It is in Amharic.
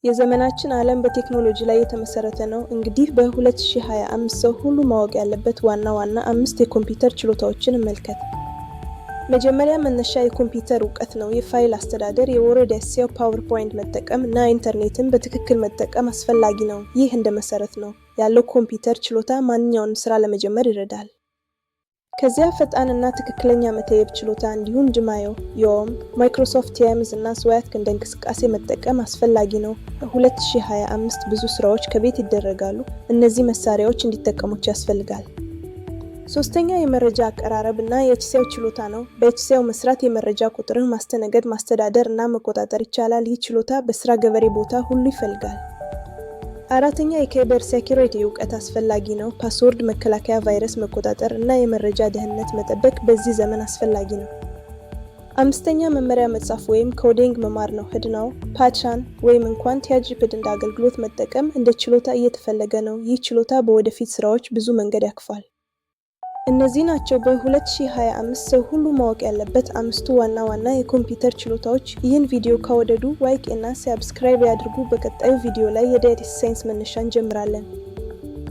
የዘመናችን ዓለም በቴክኖሎጂ ላይ የተመሰረተ ነው። እንግዲህ በ2025 ሰው ሁሉ ማወቅ ያለበት ዋና ዋና አምስት የኮምፒውተር ችሎታዎችን እንመልከት። መጀመሪያ መነሻ የኮምፒውተር እውቀት ነው። የፋይል አስተዳደር፣ የ Word፣ Excel፣ PowerPoint መጠቀም እና ኢንተርኔትን በትክክል መጠቀም አስፈላጊ ነው። ይህ እንደ መሰረት ነው ያለው ኮምፒውተር ችሎታ ማንኛውንም ስራ ለመጀመር ይረዳል። ከዚያ ፈጣንና ትክክለኛ መተየብ ችሎታ እንዲሁም Gmail፣ Zoom፣ Microsoft Teams እና Slack እንደ እንቅስቃሴ መጠቀም አስፈላጊ ነው። በ2025 ብዙ ስራዎች ከቤት ይደረጋሉ። እነዚህ መሳሪያዎች እንዲጠቀሙት ያስፈልጋል። ሶስተኛ የመረጃ አቀራረብ እና የ Excel ችሎታ ነው። በ Excel መስራት የመረጃ ቁጥርን ማስተናገድ፣ ማስተዳደር እና መቆጣጠር ይቻላል። ይህ ችሎታ በስራ ገበሬ ቦታ ሁሉ ይፈልጋል። አራተኛ የ cyber security እውቀት አስፈላጊ ነው። Password መከላከያ፣ ቫይረስ መቆጣጠር እና የመረጃ ደህንነት መጠበቅ በዚህ ዘመን አስፈላጊ ነው። አምስተኛ መመሪያ መጻፍ ወይም coding መማር ነው። ህድናው Python ወይም እንኳን ChatGPT እንደ አገልግሎት መጠቀም እንደ ችሎታ እየተፈለገ ነው። ይህ ችሎታ በወደፊት ስራዎች ብዙ መንገድ ያክፋል። እነዚህ ናቸው በ2025 ሰው ሁሉ ማወቅ ያለበት አምስቱ ዋና ዋና የኮምፒውተር ችሎታዎች። ይህን ቪዲዮ ከወደዱ like እና subscribe ያድርጉ። በቀጣዩ ቪዲዮ ላይ የ data science መነሻ እንጀምራለን።